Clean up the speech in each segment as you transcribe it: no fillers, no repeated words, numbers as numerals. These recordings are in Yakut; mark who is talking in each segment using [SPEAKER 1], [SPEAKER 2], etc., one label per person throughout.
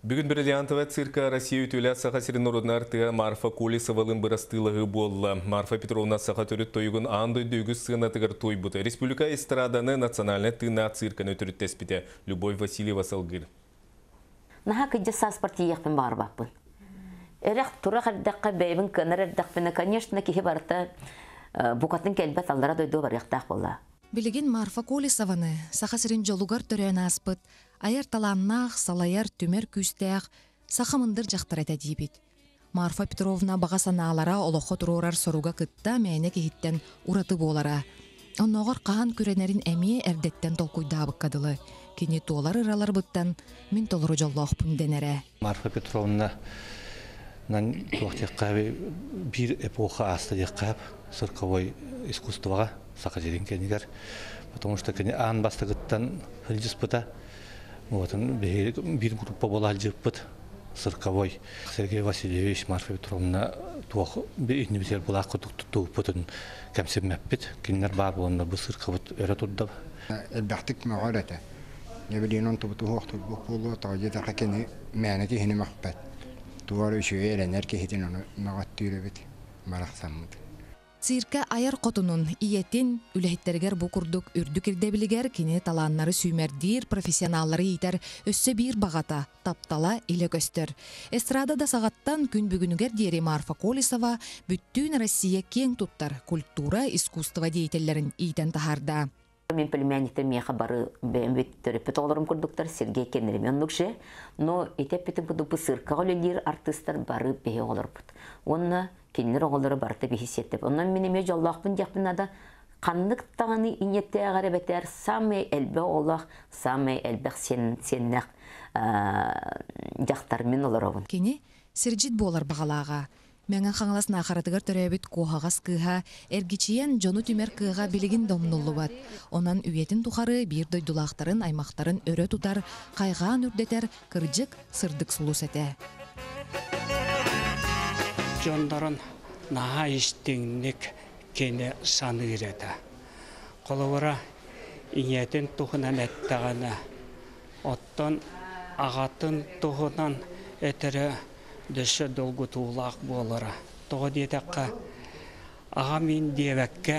[SPEAKER 1] Бүгүн Бриллиантовая цирка Россия үтүөлээх Саха сирин норуодунай артыыһа Марфа Колесовалыын бырастыылаһыы буолла. Марфа Петровна саха төрүт тойугун аан дойду үгүс сыанатыгар туойбута. Республика эстраданы национальнай тыыннаах цирканы төрүттэспитэ. Любовь Васильева салгыыр.
[SPEAKER 2] Наһаа кыдьа сааспар тиийиэхпин баҕарбаппын. Эрэх турах эрдэххэ бэйэбин кыанар эрдэхпинэ, конечно, киһи барыта букатын кэлбэт аллара дойдуга барыахтаах буолла.
[SPEAKER 3] Билигин Марфа Колесованы Саха сирин дьолугар төрөөн ааспыт айар талааннаах, салайар, түмэр күүстээх саха мындыр дьахтар этэ диибит. Марфа Петровна баҕа санаалара олоххо туруорар соруга кытта мээнэ киһиттэн ураты буолара. Оннооҕор хаһан күрэнэрин эмиэ эрдэттэн толкуйдаабыкка дылы. Кини туолар ыраларбыттан мин толору дьоллоохпун дэнэрэ.
[SPEAKER 4] Марфа Петровна туох диэххэ биир эпоха ааста диэххэ цирковой искусствоҕа саха сирин кэнигэр потому что кини аан бастакыттан сылдьыспыта вот биир группа буола сылдьыппыт цирковой Сергей Васильевич Марфа Петровна туох иннибитигэр былаах курдук туттубуппутун кэмсиммэппит кинилэр баар буоланнар бу циркабыт өрө турда
[SPEAKER 5] элбэхтик мөҕөр этэ Небилиин онтубут уһуохтурбут буолуо тоҕо диэтэххэ кини мээнэ киһини мөхпөт туора үчүгэй эрэнэр киһитин ону мөҕөттүүр эбит барахсаммыт
[SPEAKER 3] Циркэ айар хотунун, ийэтин, үлэһиттэригэр бу курдук үрдүк ирдэбилигэр кини талааннары сүүмэрдиир, профессионаллары иитэр өссө биир баҕата, таптала илэ көстөр. Эстрада да саҕаттан күн бүгүнүгэр диэри Марфа Колесова бүттүүн Россия киэҥ туттар культура, искусство деятеллэрин иитэн таһаарда.
[SPEAKER 2] Мин племянниктар миэхэ бары бэйэм төрөппүт оҕолорум курдуктар Сергей кэннэрим оннук же, но ити эппитим курдук бу циркаҕа үлэлиир артыыстар бары биһи оҕолорбут. Уонна кинилэр оҕолоро барыта биһи сиэттэр. Онон мин эмиэ дьоллоохпун диэхпин наада. Ханнык даҕаны ийэтээҕэр эбэтэр самый элбэх оҕолоох, самый элбэх сиэннээх дьахтар мин олоробун.
[SPEAKER 3] Кини сирдьит буолар баҕалааҕа. Мэҥэ Хаҥалас Наахаратыгар төрөөбүт Куоһаҕас кыыһа эргичийэн дьону түмэр кыаҕа билигин да умнуллубат. Онон үйэтин тухары биир дойдулаахтарын, аймахтарын өрө тутар, хайҕаан үрдэтэр кырдьык, сырдык сулус этэ.
[SPEAKER 6] Дьоннорун наһаа истиҥник кини саныыр этэ. Холобура, ийэтин туһунан эттэҕинэ, оттон аҕатын туһунан этэрэ дөссө долгутуулаах буолара. Тоҕо диэтэххэ, аҕам мин диэбэккэ,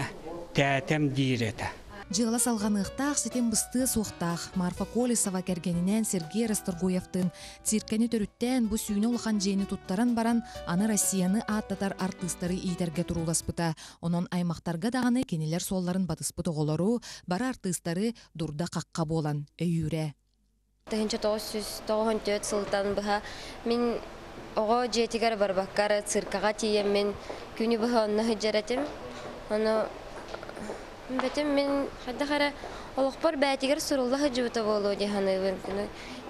[SPEAKER 6] тээтэм диир этэ.
[SPEAKER 3] Дьыала салҕаныахтаах, ситим быстыа суохтаах. Марфа Колесова кэргэнинээн Сергей Расторгуевтыын циркэни төрүттээн бу сүүнэ улахан дьиэни туттаран баран, аны Россияны ааттатар артыыстары иитэргэ турууласпыта. Онон аймахтарга даҕаны кинилэр суолларын батыспыт оҕолору, бары артыыстары дурда-хахха буолан өйүүрэ.
[SPEAKER 7] 1994 сылтан быһа мин оҕо дьиэтигэр барбакка эрэ циркаҕа тиийэммин күнү быһа онно сылдьар этим. Ону бэтим мин хайдах эрэ олохпор бэйэтигэр сурулла сылдьыбыта буолуо дии саныыбын.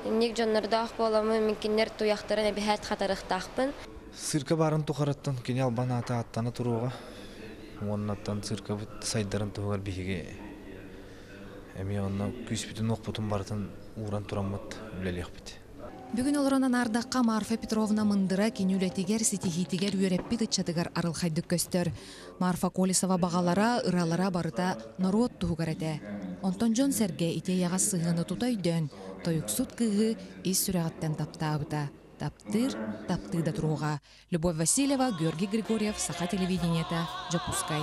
[SPEAKER 7] Инник дьоннордоох буоламмын мин кинилэр туйахтарын эбэһээт хатарыахтаахпын.
[SPEAKER 8] Цирка баарын тухарыттан кини албан аата ааттана туруоҕа. Уоннаттан циркабыт сайдарын туһугар биһиги Эмиэ онно күүспүтүн-уохпутун барытын ууран тураммыт үлэлиэхпит.
[SPEAKER 3] Бүгүн олорон анаардахха Марфа Петровна мындыра кини үлэтигэр, ситиһиитигэр үөрэппит ыччатыгар арылхайдык көстөр. Марфа Колесова баҕалара, ыралара барыта норуот туһугар этэ. Онтон дьон-сэргэ ити эйэҕэс сыһыаны тута өйдөөн, тойуксут кыыһы ис сүрэҕиттэн таптаабыта. Таптыыр, таптыы да туруоҕа. Любовь Васильева, Георгий Григорьев, Саха телевидениета, Дьокуускай.